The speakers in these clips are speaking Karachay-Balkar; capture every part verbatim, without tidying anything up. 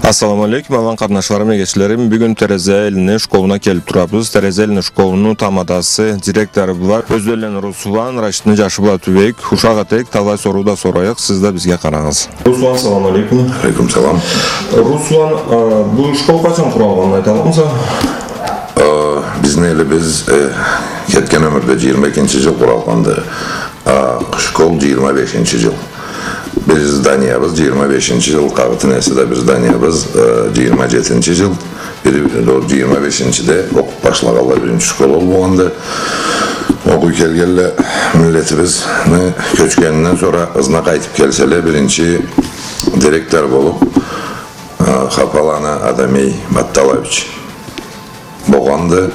Ассаламу алейкум, алан къарнашларым, эгечлерим. Бюгюн Терезе элни школуна келип турабыз. Терезе элни школуну тамадасы, директору бла. Ёзденлени Руслан, Рашидни джашы бла тюбек. Ушакъ этейик, талай соруу да сорайыкъ, сиз да бизге къарагъыз. Руслан, салам алейкум. Алейкум салам. Руслан, а, бу школ къачан къуралгъанын айталлыкъмыса? А, бизни элибиз, э, кетген ёмюрде джыйырма экинчи джыл къуралгъанды. А школ джыйырма бешинчи джыл. Бир зданиябыз, джыйырма бешинчи джыл къагъытын эсе да бир зданиябыз, э, джыйырма джетинчи джыл. Бир, ол джыйырма бешинчиде окъуп башлагъанла, биринчи школ ол болгъанды. Окъуй келгенле, миллетибизни кёчгенинден сора ызына къайтып келселе, биринчи директор болуп, э, Хапаланы Адамей Батталович болгъанды.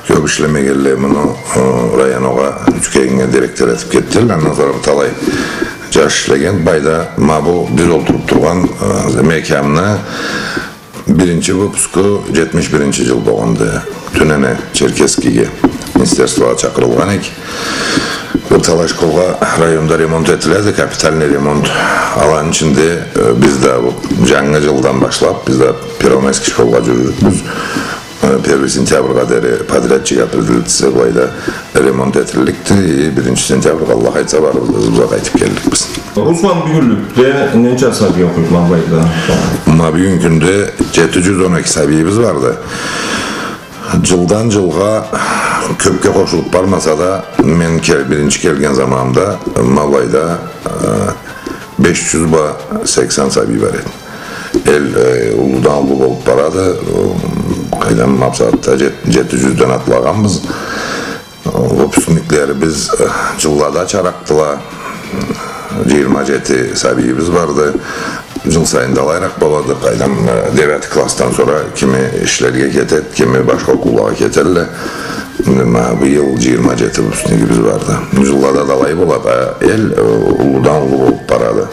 Кёп ишлемегенле муну, э, районугъа, Учкенге директор этип кетдиле. Андан сора бир талай джаш ишлеген. Былайда ма бу биз олтуруп тургъан, э, мекямны биринчи выпуску джетмиш биринчи джыл болгъанды. Тюнене Черкесскеге министерствогъа чакъырылгъан эдик. Бир талай школгъа районда ремонт этиледи, капитальный ремонт. Аланы ичинде, э, биз да бу джангы джылдан башлап, биз да Первомайский школгъа джюрюрюкбюз. Э, первый сентябрьгъа дери подрядчик определиться, былайда ремонт этилликди, и биринчи сентябрьгъа, Аллах айтса, барыбыз да ызыбызгъа къайтып келликбиз. Руслан, бюгюнлюкде ненча сабий окъуйду ма былайда? Ма бюгюннгю кюнде джети джюз он эки сабийибиз барды. Джылдан джылгъа кёпге къошулуп бармаса да, мен кел-, биринчи келген заманымда ма былайда, э, беш джюз ба сексен сабий бар эди. Эл, э, уллудан уллу болуп барады. Э, къайдам, макъсатда джет-, джети джюзден атлагъанбыз. Э, выпускниклерибиз, э, джыллада чарыкъдыла. Джыйырма джети сабийибиз барды. Джыл сайын да алайыракъ болады. Къайдам, э, девятый классдан сора кими ишлерге кетеди, кими башха окъуулагъа кетелле. Энди ма быйыл джыйырма джети выпускнигибиз барды. Джыллада да алай болады. А эл, э, уллудан уллу болуп барады.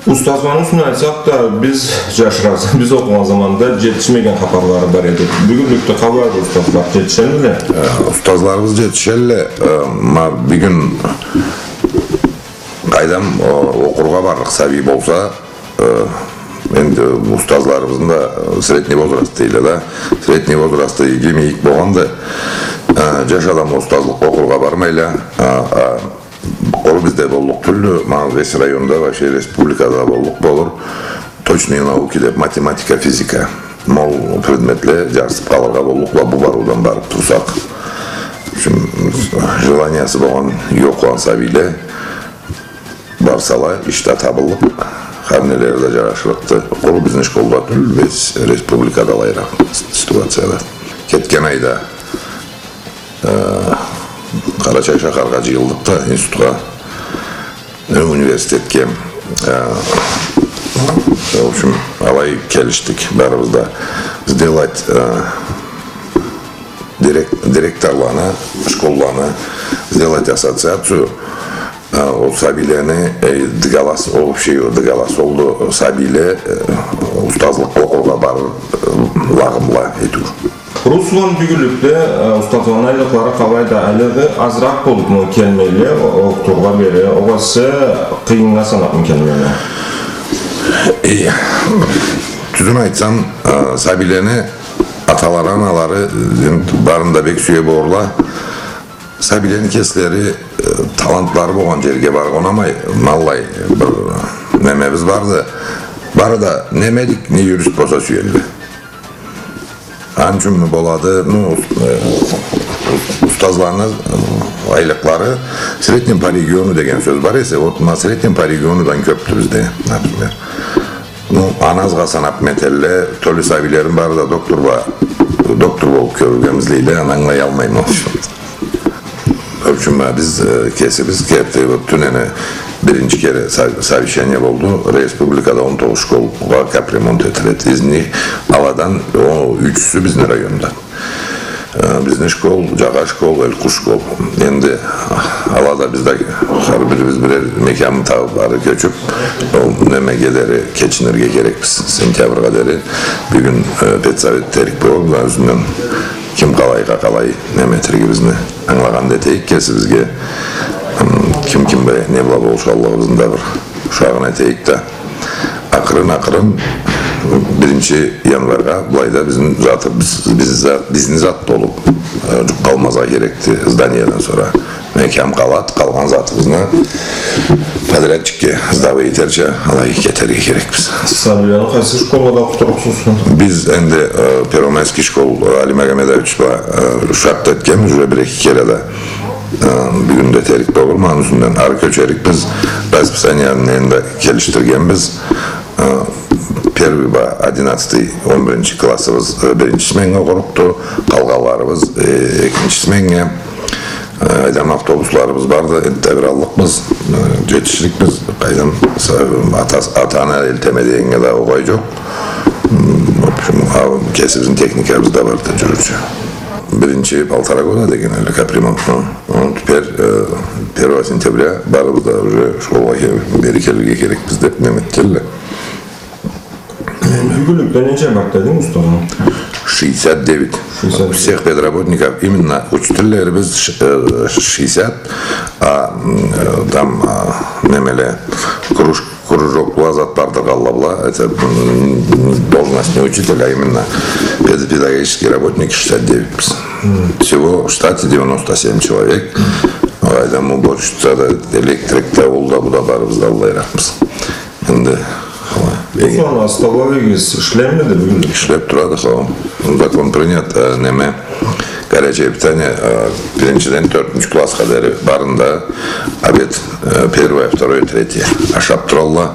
Устазланы юсюнден айтсакъ да, биз джашыракъ, биз окъугъан заманда джетишмеген хапарлары бар эди. Бюгюнлюкде къалайды устазла, джетишелле? Э, устазларыбыз джетишелле. Э, ма бюгюн къайдам, о-, окъургъа барлыкъ сабий болса, э, энди устазларыбызны да, э, средний возраст дейле да. Средний возрасты иги, мийик болгъанды. Э, джаш адамла устазлыкъгъа окъургъа бармайла. А, а, Къуру бизде боллукъ тюлдю, ма весь районда, вообще республикада боллукъ болур. Точные науки деб, математика, физика. Ма ол предметле джарсыб къалыргъа боллукъла, бу барыудан барыб турсакъ. Ючюн, желаниясы болгъан, окъугъан сабийле барсала, иш да табыллыкъ, хар нелери да джарашырыкъды. Къуру бизни школда тюл, весь республикада алайыракъ ситуацияда. Кетген айда Э, Къарачай шахаргъа джыйылдыкъ да, институтха, э, университетге. Э, в общем, алай келишдик барыбыз да. Сделать, э, дирек-, директорланы, школланы, сделать ассоциацию, э, ол сабийлени, э, дыгалас, общий дыгалас олду, сабийле, э, устазлыкъгъа окъургъа барыр, э, лагъымла этиу. Руслан, бюгюнлюкде, э, устазланы айлыкълары къалайды? Айлыгъы азыракъ болубму келмейле, о-, окъутургъа бери, огъесе къыйыннга санабмы келмейле? Э, тюзюн айтсам, э, сабийлени аталары, аналары, э, барын да бек сюе болурла. Сабийлени кеслери, э, талантлары болгъан джерге барыргъа унамай, ма аллай бир немебиз барды. Бары да неме эдик, не юрист болса сюелле. Аны ючюнмю болады, ну, ус-, э, ус-, устазланы, э, айлыкълары в среднем по региону деген сёз бар эсе, вот, ма в среднем по регионудан кёбдю бизде, например. Ну, аны азгъа санаб этелле, то ли сабийлерин бары да доктор ба-, доктор болуб кёрюрге излейле, аны ангылаялмайма. В общем, а, биз, э, кесибиз керти, вот, тюнене биринчи кере со-, совещание болду, республикада он тогъуз школгъа капремонт этиледи. Из них, аладан, о, ючюсю бизни районда. Э, бизни школ, Джагъа школ, Элкъуш школ. Энди ала да биз да хар бирибиз бирер мекямны табыб, ары кёчюб, ол немеге дери кечинирге керекбиз. Сентябрьгъа дери. Бюгюн, э, педсовет терк болур, аны юсюнден ким къалайгъа къалай неме этеригибизни ангылагъан да этейик кесибизге. М, ким ким бла, не бла болушаллыгъыбызны да бир ушагъын этейик да. Акъырын-акъырын Биринчи январгъа былайда бизни затыбыз, биз-, бизни зат болуб, э, джукъ къалмазгъа керекди зданияден сора. Мекям къалады, къалгъан затыбызны подрядчикге сдавать этерча, алай кетерге керекбиз. Сабийлени къайсы школада окъутурукъсуз? Биз энди, э, Первомайский школ, э, Али Магомедович бла, э, шарт этгенбиз, уже бир-эки кере да, э, бюгюн да этерик болурма, аны юсюнден ары кёчерикбиз, расписанияланы да келишдиргенбиз. Э, первый бла одиннадцатый, он биринчи классыбыз, э, биринчи сменнге окъурукъду, къалгъанларыбыз, э, экинчи сменнге. Э, айдам, автобусларыбыз барды, энтда бир аллыкъбыз, э, джетиширикбиз, къайдам, са-, ата, ата-ана элтеме дегеннге да огъай джокъ. М, в общем, а, кесибизни техникабыз да барды, джюрюрча. Биринчи полтора года деген элле капремонтну. Аны тепери, э, первого сентября барыбыз да уже школгъа кел-, бери келирге керекбиз деб неме этгенле. Бюгюнлюкде ненча бар дединг, устазым? Шестьдесят девять. Шестьдесят девять. Всех педработников, именно учительлерибиз ш-, э, шестьдесят, а, м, э, там, а, немеле, круж-, кружокла зат бардыргъанла бла, это, м, должность не учителя, а именно пед-, педагогический работник шестьдесят девятьбиз. Мгм. Всего в штате девяносто семь человек. Алайдан уборщица да, электрик да, ол да, бу да барыбыз да аллайыракъбыз. Энди, ха, бу сора столовыйыгъыз ишлеймиди бюгюн? Ишлеб турады, ха. Закон принят, э, неме, горячее питание, э, биринчиден тёртюнчю классха дери барында обед, э, первое, второе, третье ашаб туралла.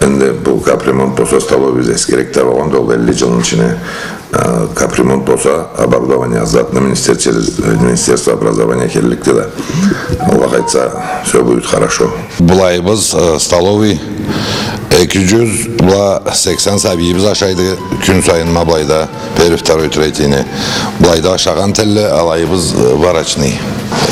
Энди бу капремонт болса, столовыйыбыз эскирек да болгъанды, ол элли джылны ичине, э, капремонт болса, оборудование затны министер-, через, э, Министерство образования келликди да. Аллах айтса, всё будет хорошо. Былайыбыз, э, столовый, эки джюз бла сексен сабийибиз ашайды кюн сайын ма былайда, первый, второй, третьени. Былайда ашагъан этелле, алайыбыз, э, варочный.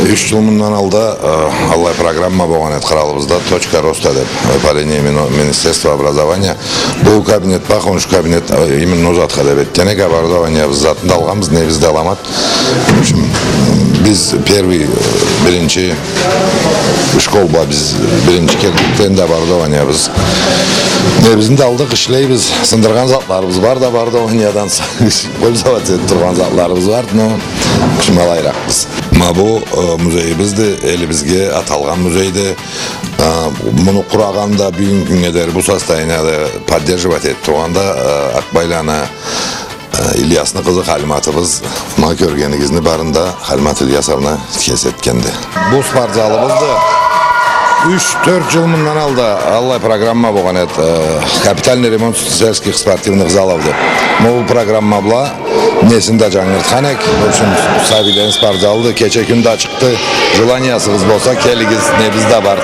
Юч джыл мындан алда, э, аллай программа болгъан эди къралыбызда, «Точка роста» деб, э, по линии Мин-, Министерства образования. Бу кабинет бла хоншу кабинет, э, именно ол затха деб этген эдик, оборудованиебиз, затын да алгъанбыз, небиз да аламат. В общем, биз первый, э, биринчи школ бла биз биринчи келликден да оборудованиебиз. Небизни да алдыкъ, ишлейбиз. Сындыргъан затларыбыз барды оборудованиядан, пользоваться этиб тургъан затларыбыз барды, но, в общем, алайыракъбыз. Ма бу, э, музейибизди, элибизге аталгъан музейди. Э, муну къурагъан да, бюгюннгю кюннге дери бу состояниеде поддерживать этиб тургъан да, э, Акъбайланы Э, Ильясны къызы Халиматыбыз, ма кёргенигизни барын да Халимат Ильясовна кеси этгенди. Бу спортзалыбызды. Юч-тёрт джыл мындан алда аллай программа болгъан эди, э, капитальный ремонт сельских спортивных залов деб. Ма бу программа бла несин да джангыртхан эдик. В общем, сабийлени спортзалыды, кече-кюн да ачыкъды. Желаниясыгъыз болса, келигиз, небиз да бар.